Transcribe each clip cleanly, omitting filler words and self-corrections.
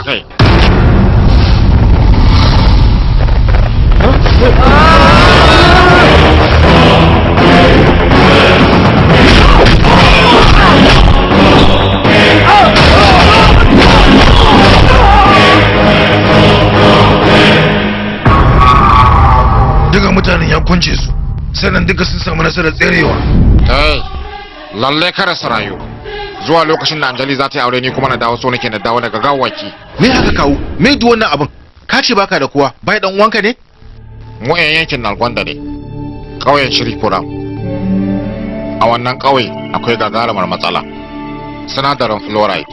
aka yi? Duka mutanen ya kunce su, sannan duka sun samu nasarar tserewa. Kai, lalle kada su rayu. Zuwa lokacin da Anjali za ta yi aure ni kuma na dawo, so nake na dawo daga gawaki. Me haka kawo? Me duk wannan abin? Ka ce baka da kowa, bai dan uwanka ne? Mu 'yan yankin Nalgonda ne, ƙauyen Shiripura. A wannan ƙauye akwai gagarumar matsala. Sinadarin fluoride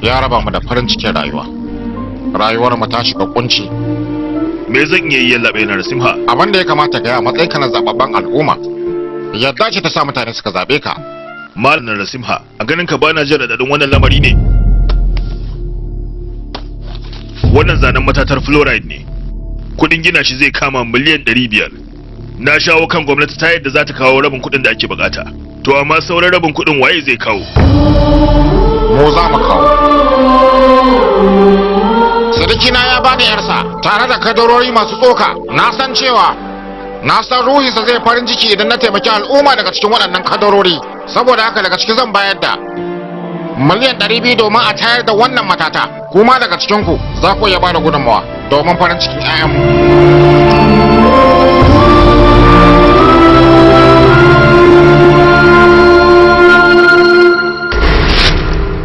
ya raba mu da farin cikin rayuwa. Rayuwar mu ta shiga kunci. Me zan iya yi, yallaɓai Narasimha? Abin da ya kamata ka yi a matsayinka na zababben al'umma, yadda ce ta sa mutane suka zabe ka. Malam Narasimha, a ganin ka bana jin raɗaɗin wannan lamari ne. Wannan zanen matatar fluoride ne. Kuɗin gina shi zai kama miliyan 500. Na shawo kan gwamnati ta yadda za ta kawo rabin kuɗin da ake bukata. To amma sauran rabin kuɗin waye zai kawo? Mu za mu kawo. Sadikina ya bani yarsa tare da kadarori masu tsoka. Na san cewa na san ruhinsa zai farin ciki idan na taimaki al'umma daga cikin waɗannan kadarori. Saboda haka daga ciki zan bayar da miliyan 200 domin a tayar da wannan matata. Kuma daga cikinku za ku iya ba da gudunmawa domin farin cikin 'ya'yanmu.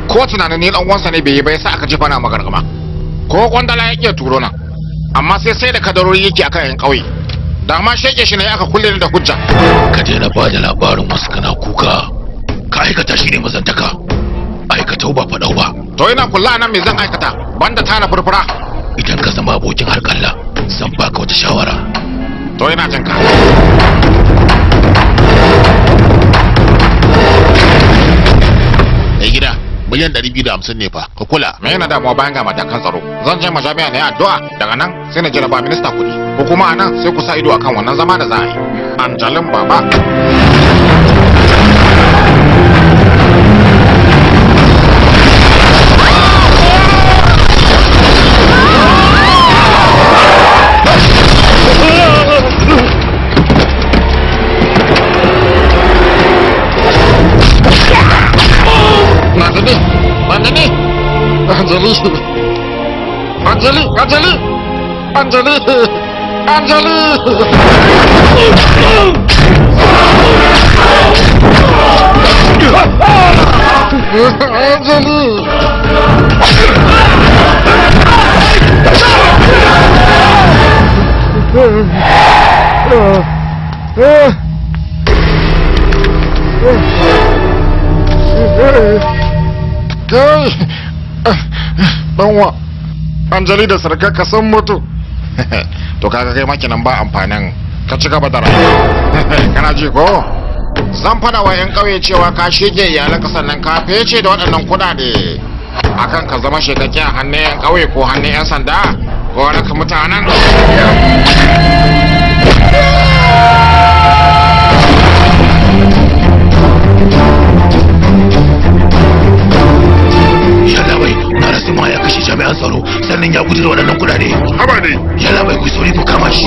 Ko tunanin ni dan uwansa ne bai yi ba yasa aka jefa na magargama. Ko kwandala ya iya turo na, amma sai da kadarori yake akan yan kauye. Da ma sheke shi ne aka kulle ni da hujja. Ka daina ba da labarin wasu kana kuka. Ka aikata shi ne mazantaka. Aikatau ba faɗau ba. To ina kula nan me zan aikata banda tana furfura. Idan ka zama abokin harkalla, zan baka wata shawara. To ina jin ka. Mai gida, miliyan 250 ne fa, ka kula. Me yana damuwa bayan ga matakan tsaro? Zan je majami'a na yi addu'a, daga nan sai na je na ba minista kuɗi. Ko kuma a nan sai ku sa ido akan wannan zama da za a yi. Anjalin baba. Nandini, Nandini, Anjali, Anjali, Anjali, Anjali, Anjali. Anjali. Kai, ɗanwa, Anjali da sarkarka sun mutu. To kaga kai ma kenan ba amfanin ka ci gaba da rayuwa. Kana ji ko? Zan fada wa 'yan ƙauye cewa ka shige iyalanka sannan ka fece da waɗannan kuɗaɗe. Akan ka zama shekakke a hannun 'yan ƙauye ko hannun 'yan sanda ko raka mutanen. Yallaɓai, Narasimha ya kashe jami'an tsaro sannan ya gudu da waɗannan kuɗaɗe. Haba ne. Yallaɓai, ku sauri ku kama shi.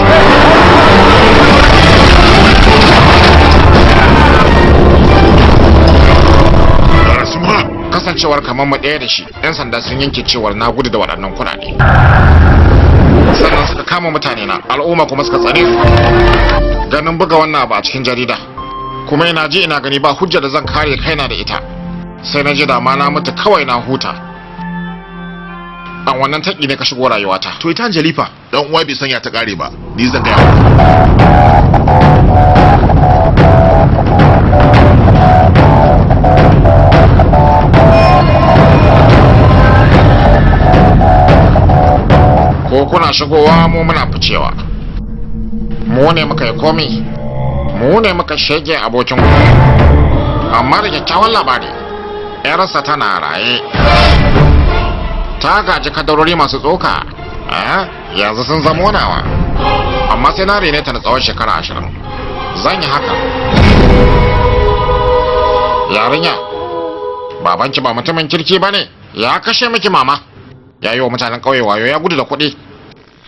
Narasimha. Kasancewar kamar mu ɗaya da shi, 'yan sanda sun yanke cewar na gudu da waɗannan kuɗaɗe. Sannan suka kama mutane na, al'umma kuma suka tsane su. Ganin buga wannan abu a cikin jarida, kuma ina ji ina gani ba hujja da zan kare kaina da ita. Sai na ji da ma na mutu kawai na huta. An wannan taƙi ne ka shigo rayuwata. To ita Anjali fa? Dan uwa bai sanya ta kare ba, ni zan gaya maka. Ko kuna shigowa mu muna ficewa. Mu ne muka yi komi, mu ne muka shege abokin ku. Amma da kyakkyawan labari, 'yarsa tana raye. Ta gaji kadarori masu tsoka, yanzu sun zamo nawa. Amma sai na rene ta na tsawon shekara 20. Zan yi haka. Yarinya, babanki ba mutumin kirki ba ne, ya kashe miki mama. Ya yi wa mutanen ƙauye wayo ya gudu da kuɗi.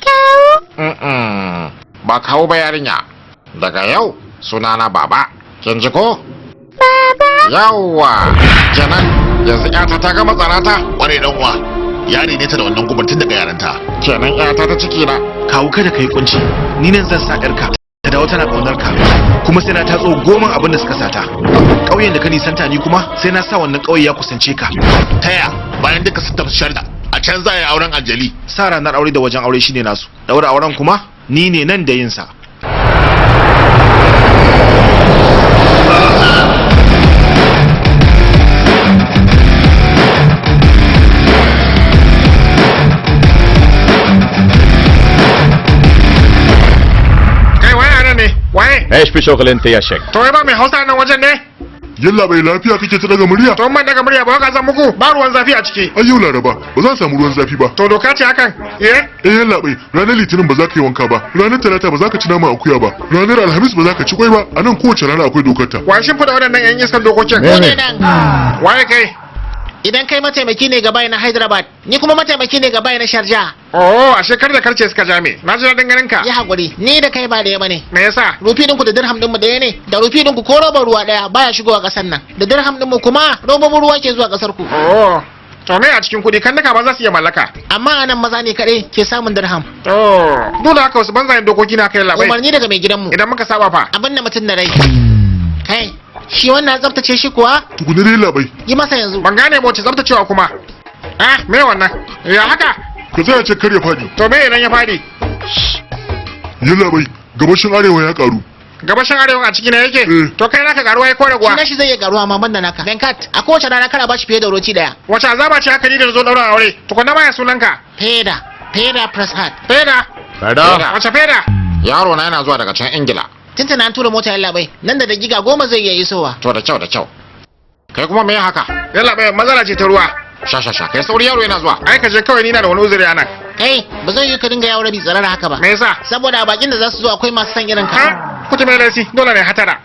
Kawo? Ba kawo ba yarinya. Daga yau sunana baba. Kin ji ko? Baba. Yawwa. Kenan yanzu ƴata ta gama tsarata. Kwarai dan uwa. Ya ne ta da wannan gubar tun daga yaranta. Kenan ƴata ta ciki na. Kawu kada kai kunci. Ni nan zan sa ƴarka. Ta dawo tana ƙaunar ka. Kuma sai na tatso goman abin da suka sata. Ƙauyen da ka nisanta ni kuma sai na sa wannan ƙauye ya kusance ka. Taya bayan duka sun tafi sharda. A can za a yi auren Anjali. Sa ranar aure da wajen aure shine nasu. Daura auren kuma ni ne nan da yin sa. Kai waye anan ne? Waye? HP chocolate ya shek. To wai ba mai Hausa nan wajen ne? Yalla bai lafiya kake ta daga murya? To man daga murya ba ka san muku ba ruwan zafi a ciki. Ai yau Laraba ba za a samu ruwan zafi ba. To doka ce hakan? Eh? Eh yalla bai ranar Litinin ba za ka yi wanka ba, ranar Talata ba za ka ci nama akuya ba, ranar Alhamis ba za ka ci kwai ba, a nan kowace rana akwai dokar ta. Wa shin fada waɗannan yan iskan dokokin? Mu nan. Waye kai? Idan kai mataimaki ne ga na Hyderabad, ni kuma mataimaki ne ga na Sharjah. Oh, ashe kar da karce suka jame. Na ji daɗin ganin ka. Yi hakuri, ni da kai ba da bane. Me yasa? Rufi ɗinku da dirham ɗinmu ɗaya ne, da rufi ɗinku ko robar ruwa ɗaya baya shigowa ƙasar nan. Da dirham ɗinmu kuma robobin ruwa ke zuwa ƙasar ku. Oh, to me a cikin kuɗi kan naka ba za su iya mallaka. Amma anan maza ne kaɗai ke samun dirham. To, duk da haka wasu banzayen dokoki na kai labai. Umarni daga mai gidanmu. Idan muka saba fa. Abin da mutum da rai. Kai, shi wannan tsaftace shi kuwa? Tukuna dai labai. Yi masa yanzu. Ban gane ba wace tsaftacewa kuma. Ah, me wannan? Ya haka? Ka tsaya ce kar ya faɗi. To me idan ya faɗi? Yalla bai gabashin arewa ya karu. Gabashin arewa a ciki na yake? To kai naka garuwa ya kore kuwa? Shi zai iya garuwa amma banda naka. Venkat, a kowace rana kana bashi fiye da roti daya. Wace azaba ce haka ni da zo daura aure? Tukunna ma ya sunanka? Feda, Feda Prasad. Feda? Feda? Wace Feda? Yaro na yana zuwa daga can Ingila. Tuntuna an tura mota yalla bai, nan da dakika 10 zai iya isowa. To da kyau da kyau. Kai kuma me haka? Yalla bai matsala ce ta ruwa. Sha sha sha kai sauri yaro yana zuwa. Ai ka je kawai ni na da wani uzuri anan. Kai ba zai yi ka dinga yawo rabi tsarara haka ba. Me yasa? Saboda a bakin da za su zo akwai masu san irin ka. Kuce mai laifi dole ne hatara.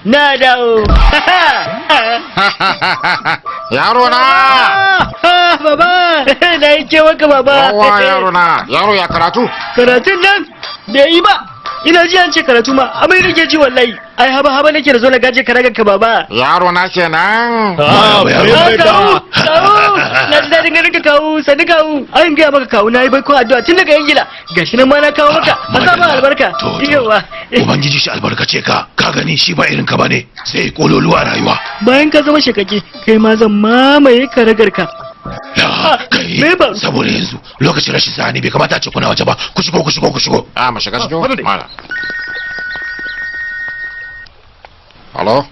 Na dawo. Yaro na! Baba, na yi kewanka baba. Yawa yaro na, yaro ya karatu? Karatun nan bai yi ba. Ina ji an ce karatu ma, amai nake ji wallahi. Ai haba haba nake da zo na gaje karagar ka baba. Yaro na kenan. Kawu, kawu, na ji daɗin ganin ka kawu, sani kawu. An gaya maka kawu na yi baiko addu'a tun daga Ingila. Gashi nan ma na kawo maka. A sa ma albarka. Yawa. Ubangiji shi albarkace ka, ka gani shi ba irin ka bane, sai kololuwa rayuwa. Bayan ka zama shakaki, kai ma zan mamaye karagar ka. Kai, saboda yanzu lokacin rashin sa'ani bai kamata a ce kuna waje ba, ku shigo ku shigo ku shigo. A mu shiga cikin mala. Halo?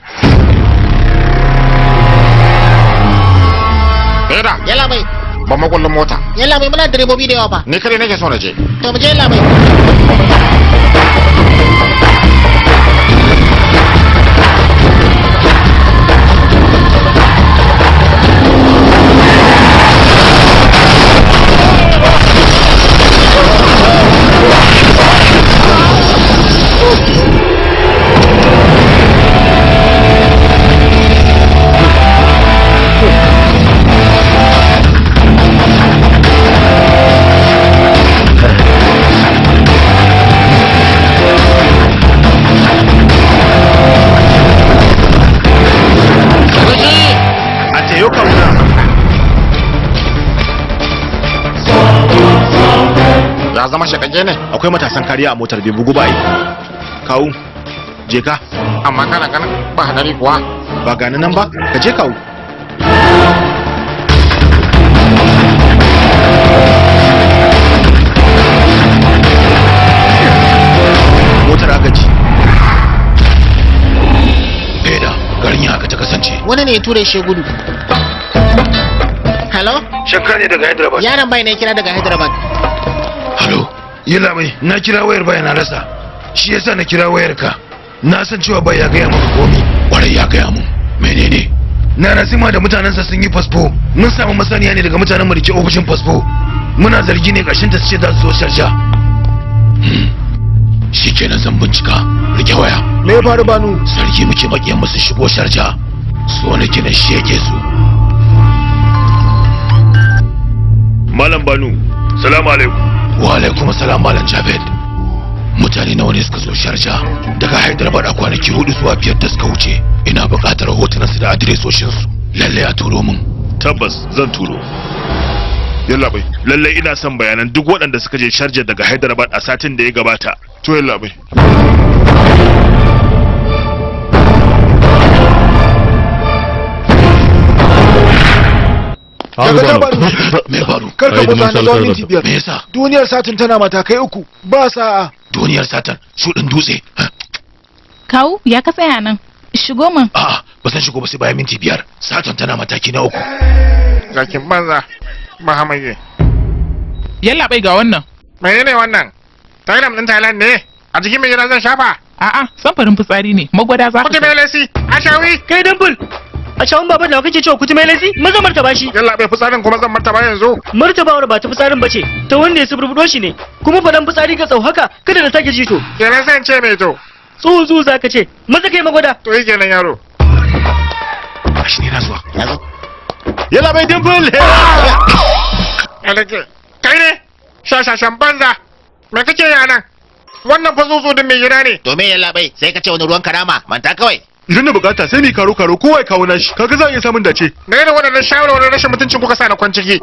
Feda. Yalla bai. Ban makullin mota. Yalla bai muna direbobi da yawa fa. Ni kadai nake so na je. To mu je yalla bai. Ya zama shakake ne? Akwai matasan kariya a motar bai bugu ba ai. Kawu, je ka. Amma kana kana ba hadari kuwa. Ba gani nan ba, ka je kawu. Motar agaji. Feda, garin ya haka ta kasance. Wani ne ya ture shi gudu. Hello? Shankar ne daga Hyderabad. Yaron bai ne kira daga Hyderabad. Halo, yalla mai, na kira wayar baya na rasa. Shi yasa na kira wayar ka. Na san cewa bai ya gaya maka komi. Kwarai ya gaya mun. Menene? Na Nasima da mutanensa sun yi fasfo. Mun samu masaniya ne daga mutanen mu da ke ofishin fasfo. Muna zargi ne ƙarshen ta su ce za su zo Sharjah. Shikenan zan bincika. Rike waya. Me ya faru Banu? Sarki muke makiyan musu shigo Sharja. So nake na sheke su. Malam Banu, salamu alaikum. Wa alaikum salam Malam Javed. Mutane nawa ne suka zo Sharja daga Hyderabad a kwanaki 4 zuwa 5 da suka wuce. Ina buƙatar hotunan su da adiresoshin su. Lalle a turo min. Tabbas zan turo. Yallaɓai. Lalle ina son bayanan duk waɗanda suka je Sharja daga Hyderabad a satin da ya gabata. To yallaɓai. Me faru? Kar ka motsa na tsawon minti 5. Me yasa? Duniyar satin tana matakai 3. Ba sa'a. Duniyar satan shuɗin dutse. Kawu, ya ka tsaya nan? Shigo min. A'a, ba zan shigo ba sai bayan minti 5. Satan tana mataki na 3. Zakin banza. Mahamaye. Yallaɓai ga wannan. Menene wannan? Thailand ɗin Thailand ne? A jikin mai gida zan shafa? A'a, samfarin fitsari ne. Magwada za ka. Kuti mai lesi, ashawi. Kai Dimple, a shawun baban da kake cewa kuti mai lesi? Maza martaba shi. Yallaɓai fitsarin kuma zan martaba yanzu. Martabawar ba ta fitsarin bace, ta wanda ya suburbudo shi ne. Kuma fadan fitsari ka tsau haka, kada na sake jito. Kenan sai in ce mai to. Tsuzu za ka ce, maza kai magwada. To yi kenan yaro. Gashi ne na zuwa. Yallaɓai Dimple! Alake, kai ne? Shashashan banza. Me kake yi a nan? Wannan fa tsutsu din mai gida ne. To me yallaɓai sai ka ce wani ruwan karama manta kawai. Idan da bukata sai mu karo karo kowa ya kawo nashi. Kaga za a iya samun dace. Na irin waɗannan shawarwarin rashin mutuncin kuka sa na kwanciki.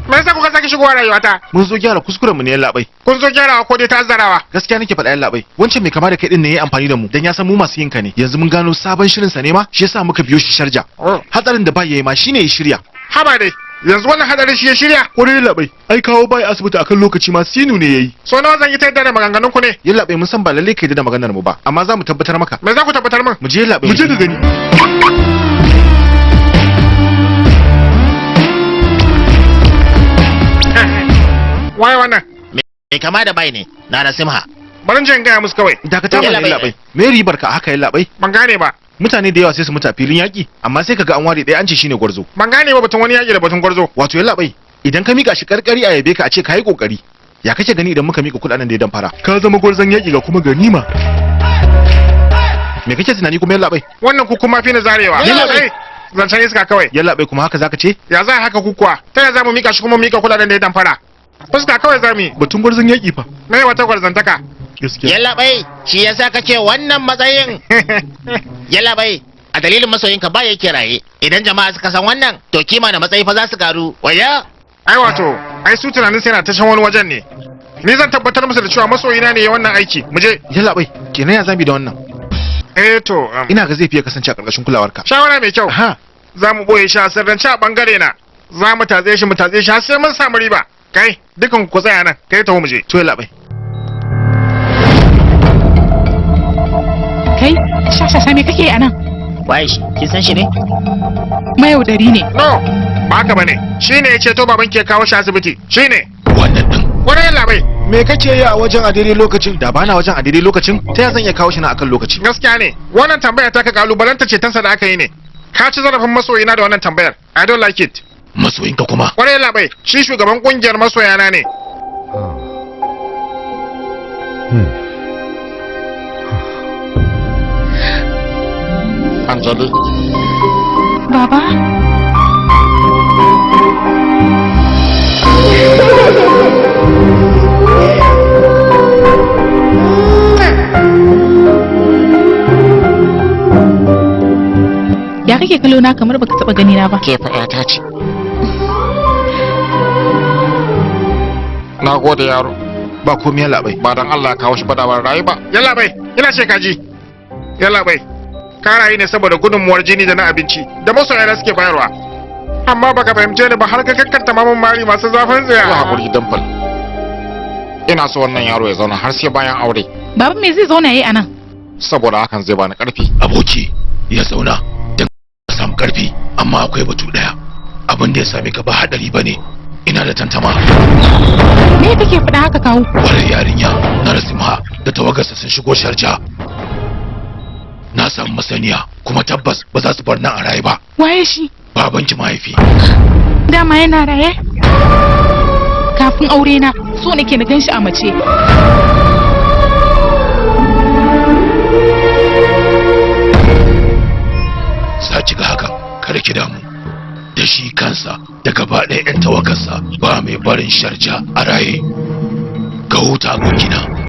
Me yasa kuka sake shigowa rayuwata? Mun zo gyara kuskuren mu ne yallaɓai. Kun zo gyarawa ko dai ta'azzarawa? Gaskiya nake faɗa yallaɓai. Wancan mai kama da kai din ne yayi amfani da mu dan ya san mu masu yin ka ne. Yanzu mun gano sabon shirin sa ne ma shi yasa muka biyo shi Sharja. Hatsarin da ba yayi ma shine ya shirya. Haba dai. Yanzu wannan hadarin shi ya shirya. Kwarai yallaɓai. Ai kawo bai asibiti akan lokaci ma sinu ne yayi. So nawa zan yi ta yadda da maganganun ku ne? Yallaɓai mun san ba lalle ka yadda da maganar mu ba amma za mu tabbatar maka. Me za ku tabbatar min? Mu je yallaɓai. Mu je ka gani. Waye wannan? Me kama da bai ne? Na Simha. Bari in gaya musu kawai. Dakata mana yallaɓai. Me ribar ka haka yallaɓai? Ban gane ba. Mutane da yawa sai su mutu a filin yaƙi amma sai kaga an ware ɗaya an ce shine gwarzo. Ban gane ba batun wani yaƙi da batun gwarzo. Wato yallaɓai idan ka mika shi karkari a yabe ka a ce ka yi kokari. Ya kake gani idan muka mika kuɗaɗen da ya damfara? Ka zama gwarzon yaƙi ga kuma ganima. Me kake tunani kuma yallaɓai? Wannan ku kuma fi na zarewa. Yallaɓai. Zancen iska kawai. Yallaɓai kuma haka zaka ce? Ya za haka ku kuwa? Ta ya za mu mika shi kuma mika kuɗaɗen da ya damfara? Fuska kawai za mu yi. Batun gwarzon yaƙi fa. Me wata gwarzantaka? Gaskiya. Yallaɓai shi yasa kake wannan matsayin. Yallaɓai a dalilin masoyinka ba yake raye. Idan jama'a suka san wannan to kima da matsayi fa za su karu. Waya? Ai wato, ai su tunanin sai na ta can wani wajen ne. Ni zan tabbatar musu da cewa masoyina ne ya wannan aiki. Mu je. Yallaɓai kenan ya zami da wannan. Eh to, Ina ga zai fiye kasance a ƙarƙashin kulawarka. shawara mai kyau. Ha. Za mu boye shi a sirrance a bangare na. Za mu tatse shi mu tatse shi har sai mun samu riba. Kai, dukan ku tsaya nan. Kai taho mu je. To yallaɓai. Kai, shashasha me kake yi a nan? Waye shi? Kin san shi ne? Mayaudari ne. No, ba haka bane. Shine ya ceto baban ke kawo shi asibiti. Shine. Wannan din. Wani yallaɓai. Me kake yi a wajen a daidai lokacin? Da bana wajen a daidai lokacin, ta ya zan iya kawo shi na akan lokaci? Gaskiya ne. Wannan tambaya ta ka kalubalanta cetonsa da aka yi ne. Ka ci zarafin masoyina da wannan tambayar. I don't like it. Masoyinka kuma. Kwarai yallaɓai, shi shugaban kungiyar masoyana ne. Anjali. Baba? Ya kake kallo na kamar baka taba gani na ba. Ke fa ƴata ce. Na gode yaro. Ba komai yallaɓai. Ba dan Allah ya kawo shi ba da ban rayu ba. Yallaɓai, ina ce kaji. Yallaɓai, ka rayu ne saboda gudunmuwar jini da na abinci da masoyana suke bayarwa. Amma baka fahimce ni ba har ka kakkanta mamun mari masu zafin tsaya. Ku hakuri Dimple. Ina so wannan yaro ya zauna har sai bayan aure. Baba me zai zauna yayi anan? Saboda hakan zai bani karfi. Aboki ya zauna don ka samu karfi amma akwai batu daya. Abin da ya same ka ba hadari bane. Ina da tantama. Me kake faɗa haka kawu? Kwarar yarinya Narasimha da tawagarsa sun shigo Sharja. Na samu masaniya kuma tabbas ba za su bar nan a raye ba. Waye shi? Babanki mahaifi. Dama yana raye? Kafin aure na so nake na ganshi a mace. Da gaba ɗaya 'yan tawagarsa ba mai barin Sharja a raye. Ka huta, abokina.